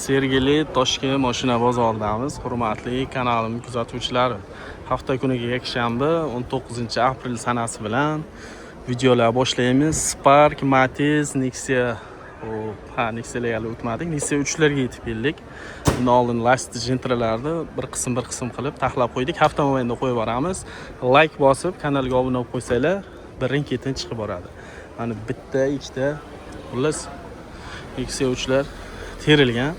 Sergeli Toshkent mashina bozoridamiz. Hurmatli kanalim kuzatuvchilari, hafta kuniga yakshanba, 19 aprel sanasi bilan videolar boshlaymiz. Spark, Matiz, Nexia, hop, ha, Nexialarga hali o'tmadik. Nexia 3larga yetib keldik. Bundan oldin Lacetti, Gentralarni bir qism bir qism qilib taxlab qo'ydik. Hafta mobaynida qo'yib boramiz. Like bosib, kanalga obuna bo'lib qo'ysanglar, birin ketin chiqib boradi. Mana bitta, ikkita, xullas Nexia 3lar terilgan.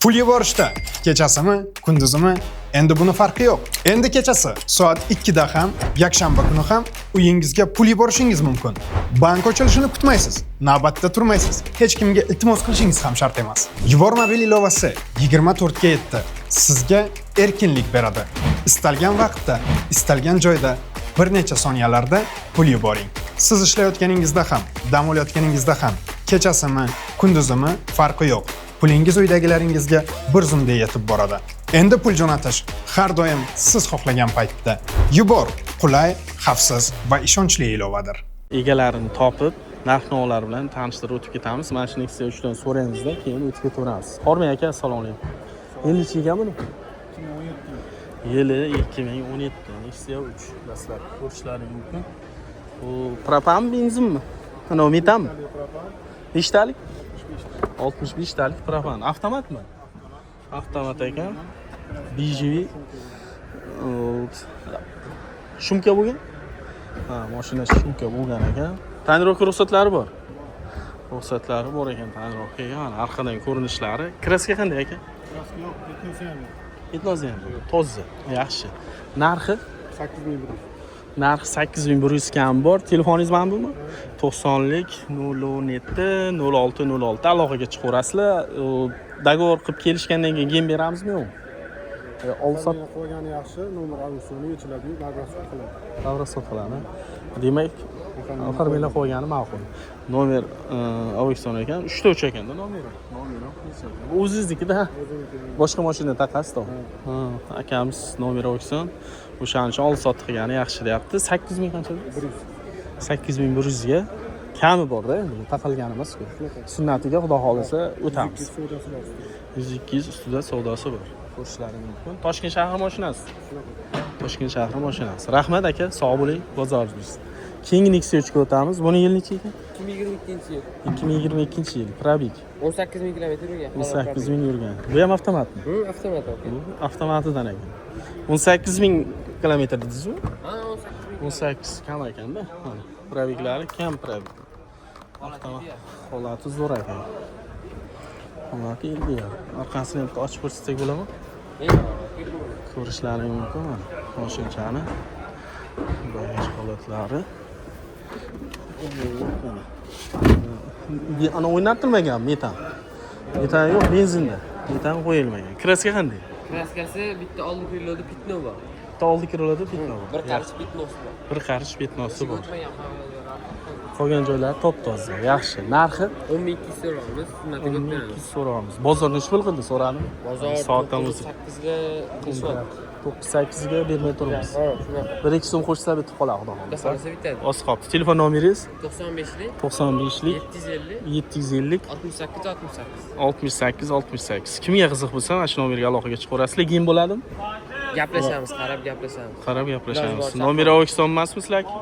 Pul yuborishda kechasimi, kunduzimi, endi buni farqi yo'q. Endi kechasi soat 2 da ham, yakshanba kuni ham uyingizga pul yuborishingiz mumkin. Bank ochilishini kutmaysiz, navbatda turmaysiz, hech kimga iltimos qilishingiz ham shart emas. Yubor mobil ilovasi 24 ga 7 sizga erkinlik beradi. Istalgan vaqtda, istalgan joyda bir necha soniyalarda pul yuboring. Siz ishlayotganingizda ham, dam olayotganingizda ham, kechasimi, kunduzimi, farqi yo'q. Pulingiz uydagilaringizga bir zumda yetib boradi. Endi pul jo'natish har doim siz xohlagan paytda. Yubor qulay, xavfsiz va ishonchli ilovadir. Egalarini topib, narx navolar bilan tanishtirib o'tib ketamiz. Mana shu Nexia 3dan so'raymizda, keyin o'tib ketaveramiz. Hormang aka, assalomu alaykum. Yili necha ekan buni? Yili 2017, Nexia 3, dastlab ko'rishlari mumkin. Bu propan, benzinmi? Ana metanmi? Nechtalik? 65 talik propan. Avtomatmi? Avtomat ekan. BGV. Шумка bo'lgan? Ha, mashina шумка bo'lgan ekan. Tonirovka ruxsatlari bor. Ruxsatlari bor ekan tonirovkaga. Mana arqadan ko'rinishlari. Краска qanday aka? Краска yo'q, пятно si ham yo'q. Пятно si ham yo'q. Toza, yaxshi. Narxi? 8100. Narxi 8100 kam bor. Telefoningiz mana bumi? 90lik 017 06 06, aloqaga chiqaverasizlar. Договор qilib kelishgandan keyin gem beramizmi, yo'qmi? Olib sot Qo'ygani yaxshi, nomer auksioni yechiladi, navbat qiladi. Davra qiladi. Demak, оформление qo'ygani ma'qul. Nomer auksion ekan, 3 ta 3 ekanda nomeri. Nomeri bu o'zingiznikida. Boshqa mashina taqasiz. Ha, akamiz nomer auksion. O'shaning uchun olib sotib qilgani yaxshi deyapti. 8000 qancha? 100. 8100 ga kami borda, endi bu taqalgan emas-ku. Sunnatiga xudo xohlasa o'tamiz. Savdosi bor. 100 200 ustida savdosi bor. Ko'rishlari mumkin. Toshkent shahri mashinasi. Toshkent shahri mashinasi. Rahmat aka, sog' bo'ling, bozoringiz bo'lsin. Keyingi Nexia 3 ga o'tamiz. Buni yili necha ekan? 2022 yil. 2022 yil. Пробег. 18 ming kilometr yurgan. 18 ming yurgan. Bu ham avtomatmi? Hı, avtomat aka. Bu avtomatidan ekan. 18 ming kilometr dedingizmi? Ha, 18 ming. 18 kam ekanda. Mana пробег lari kam, пробег. Avtomat holati zo'r ekan. Holati ideal. Orqasini bitta ochib ko'rsatsak bo'ladimi? Ko'rishlari mumkin mana moshinchani bagaj holatlari. Mana. Ana o'ynatilmagan metan. Metan yo'q, benzinda. Metan qo'yilmagan. Краска qanday? Краска si bitta oldin крыло da пятно bor. Bitta oldi крыло da пятно bor. Bir qarich пятно si bor. Bir qarich пятно si bor. O'tmagan qolgan. Qolgan joylari top toza. Yaxshi. Narxi? 10 200 so'raymiz, sunnatiga o'tmaymiz. So'raymiz. Bozor nechi pul qildi so'radim? Bozor Soatdan o'zi. 8 ga qilishyapti. 9 8 ga bermay turibmiz. Ha, shunaqa. Bir ikki so'm qo'shsa bitib qoladi xudo Xudo xohlasa. xohlasa bitadi. Oz qolibdi. Telefon nomeringiz? 95lik 95lik 750 750 68 68. 68 68. Kimga qiziq bo'lsa, mana shu nomerga aloqaga chiqaverasizlar. Keyin bo'ladimi? Gaplashamiz, qarab gaplashamiz. Qarab gaplashamiz. Iloji boricha. Nomer O'zbekiston emasmi sizlarki?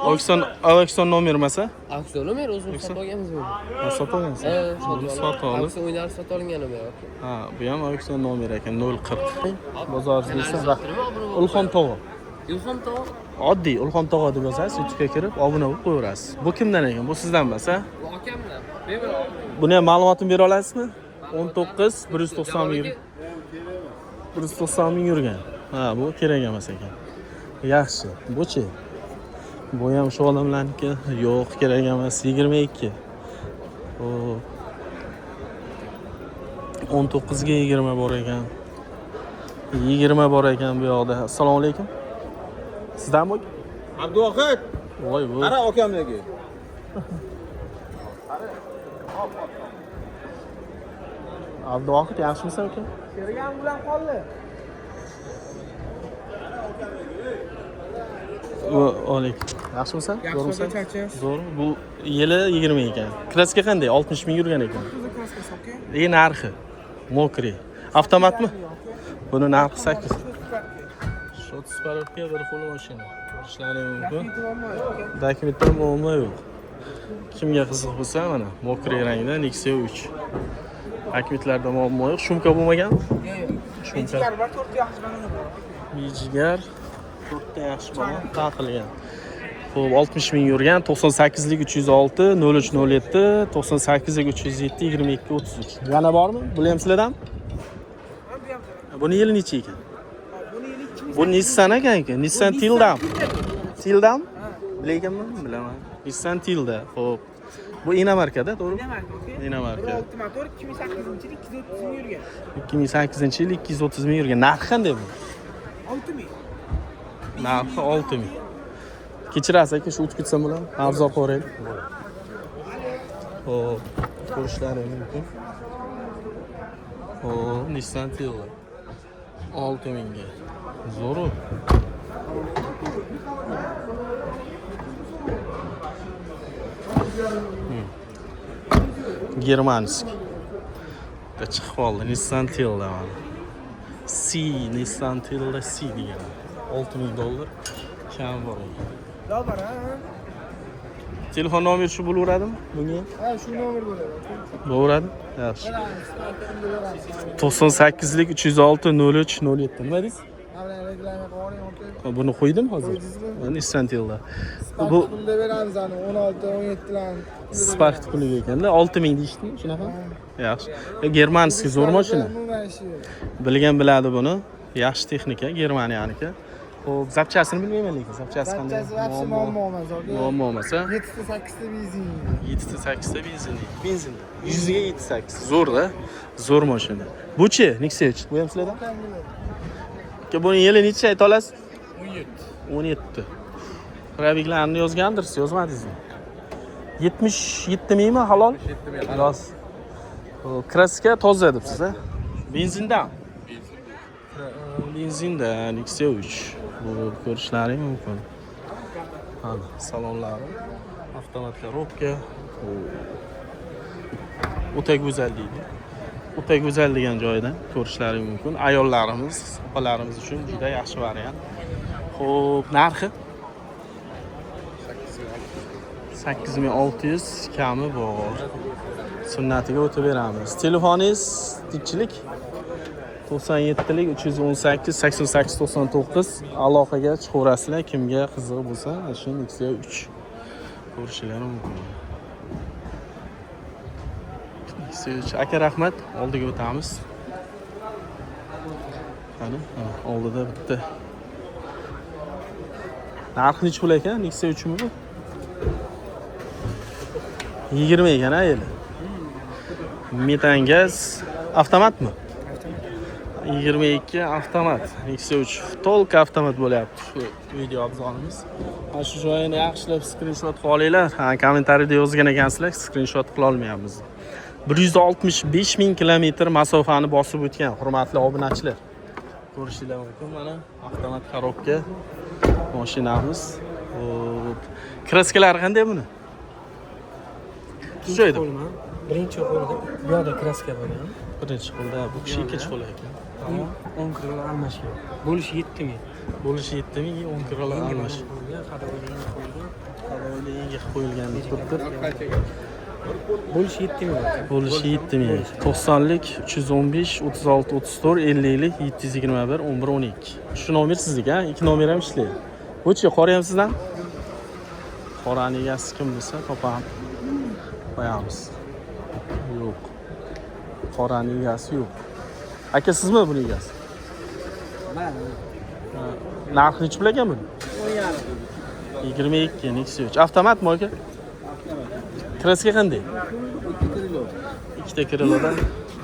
O'zbekiston, O'zbekiston nomer emas a? Auksion nomer o'zimiz sotib olganmiz buni. Ha, sotib olgansiz. Ha, Buni sotib sotib olib. Auksion o'ynalib sotib olingan nomer aka. Ha, bu ham auksion nomer ekan, 040. Bozoringiz bo'lsin. Obuna. Ilhom tog'a. Ilhom tog'a. Oddiy Ilhom tog'a deb yozasiz, YouTube'ga kirib obuna bo'lib qo'yaverasiz. Bu kimdan ekan? Bu sizdan emas, a? Bu akamdan. Bemalol. Buni ham ma'lumotini bera olasizmi? 19 190 ming, 190 ming yurgan. Ha, bu kerak emas ekan. Yaxshi. Bu-chi? Bu ham shu odamlarniki. Yo'q, kerak emas. 22. Xo'p. 19 ga 20 bor ekan. 20 bor ekan bu yoqda. Assalomu alaykum. Sizdanmi? Abduvohid, Voy, bu. qara akamniki. Abduvohid, yaxshimisan aka? Sherigam bilan qoldi. Va alaykum. Yaxshimisan? Zo'rmisan? Zo'r. Bu yili 20 ekan. Краска qanday? 60 ming yurgan ekan. E narxi? Мокрый. Avtomatmi? Buni narxi 8. Счёт справка, bir qo'l mashina. Ko'rishlari mumkin. Dokumentda muammo yo'q. Kimga qiziq bo'lsa, mana мокрый rangda Nexia 3. Dokumentlarda muammo yo'q. Шумка bo'lmagan? Шумка. Bor, to'rtta yaxshi baloni bor. Jigar, to'rtta yaxshi balon taqilgan. Xo'p, 60 ming yurgan, 98lik 306 0307, 98lik 307 22 33. Yana bormi? Bular ham sizlardan? Buni yili necha ekan? Buni yili 2000. Bu Nissan ekan ekan. Nissan Tildam. Tildam? Bilaganman, bilaman. Nissan Tilda. Xo'p. Bu иномарка da, to'g'rimi? Иномарка. 1.6 motor, 2008-yil, 230 ming yurgan. 2008 yil, 230 ming yurgan. Narxi qanday bu? 6 ming. Narxi 6 ming. Kechirasiz aka, shu o'tib ketsam bo'ladimi? Arzon qo'yaylik. Xo'p, ko'rishlari mumkin. Xo'p, Nissan Tilda. 6 mingga. Zo'ru. Германский. Bitta chiqib qoldi Nissan Tilda mana. C, Nissan Tilda C degan. 6000 dollar kam bor ekan. Bor, ha. Telefon nomeri shu bo'laveradimi bunga? Ha, shu nomer bo'ladi. Bo'laveradi? Yaxshi. 98lik 306 03 07. Nima deysiz? Mana reklama qilib aka. Buni qo'ydim hozir. Qo'ydingizmi? Nissan Tilda. Bu Bu pulda beramiz ani 16 17 larni. Spark puliga ekanda 6000 deyishdimi shunaqa? Yaxshi. Германский zo'r mashina. Umuman ishi yo'q. Bilgan biladi buni. Yaxshi texnika, Germaniyaniki. Xo'p, запчасть ini bilmayman lekin, запчасть qanday? Запчасть вообще muammo emas aka. Muammo emas, a? 7 ta 8 ta benzin. 7 ta 8 ta benzin. Benzinda. 100 ga 7 8. Zo'r-da. Zo'r mashina. Bu-chi, Nexia 3. Bu ham sizlardan? Aka, buni yili necha ayta olasiz? 17. 17. Пробег larni yozgandirsiz, yozmadingizmi? 77 mingmi halol? 77 ming. Yoz. Xo'p, краска toza debsiz, a? Benzindan. Benzinda Nexia 3. Bu ko'rishlaring mumkin. Mana salonlari, avtomat коробка. O'ta go'zal deydi. O'ta go'zal degan joydan ko'rishlari mumkin. Ayollarimiz, opalarimiz uchun juda yaxshi variant. Xo'p, narxi 8600 kami bor. Sunnatiga o'tib beramiz. Telefoningiz nechilik? 97lik 318 88 99, aloqaga chiqaverasizlar. Kimga qiziq bo'lsa, shu Nexia 3 ko'rishlari mumkin. Nexia 3. Aka, rahmat. Oldiga o'tamiz. Qani, mana oldida bitta. Narxi nechi pul ekan? Nexia 3mi bu? 20 ekan, a yili. Metan gaz, avtomatmi? 22, avtomat. Nexia 3 только avtomat bo'lyapti shu video обзор imiz. Mana shu joyini yaxshilab skrinshot qilib olinglar. Ha, kommentariyada yozgan ekansizlar, skrinshot qila olmayapmiz. 165 ming kilometr masofani bosib o'tgan, hurmatli obunachilar. Ko'rishinglar mumkin, mana avtomat коробка mashinamiz. Xo'p. Краска lari qanday buni? Shu joyda. Qo'lman. Birinchi qo'lda bu yoqda краска bo'lgan. Birinchi qo'lda, bu kishi ikkinchi qo'l ekan. Tamom. 10 крыло almashgan. Bo'lishi 7 ming. Bo'lishi 7 ming, 10 крыло almash. Ходовой yangi qo'yilgan. Ходовой yangi qilib qo'yilgan deb turibdi. Bo'lishi 7 ming. Bo'lishi 7 ming. 90lik 315 36 34, 50lik 721 11 12. Shu nomer sizniki, ha? Ikki nomer ham ishlaydi. Bu-chi, qora ham sizdan? Qorani egasi kim bo'lsa, topam. Qo'yamiz. Yo'q. Qorani egasi yo'q. Aka, sizmi buni egasi? Man. Ha, narxi nechi pul ekan buni? 22, Nexia 3. Avtomatmi, aka? Краска qanday? Ikkita крыло da.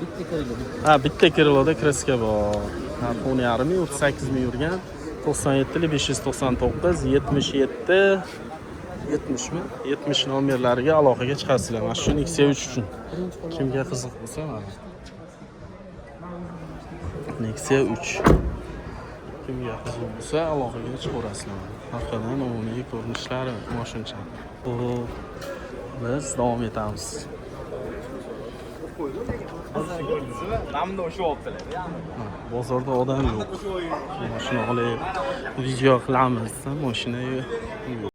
Bitta крыло. Ha, bitta крыло da краска bor. Narxi 10,5 ming, 38 ming yurgan. 97 599 77 70 mi? 70 nomerlariga aloqaga chiqasizlar. Mana shu Nexia 3 uchun. Kimga qiziq bo'lsa, mana. Nexia 3. Kimga qiziq bo'lsa, aloqaga chiqaverasizlar. Orqadan umumiy ko'rinishlari moshincha. Xo'p, biz davom etamiz. Bozorda odam yo'q. Mashina olib video qilamiz, mashina yo'q.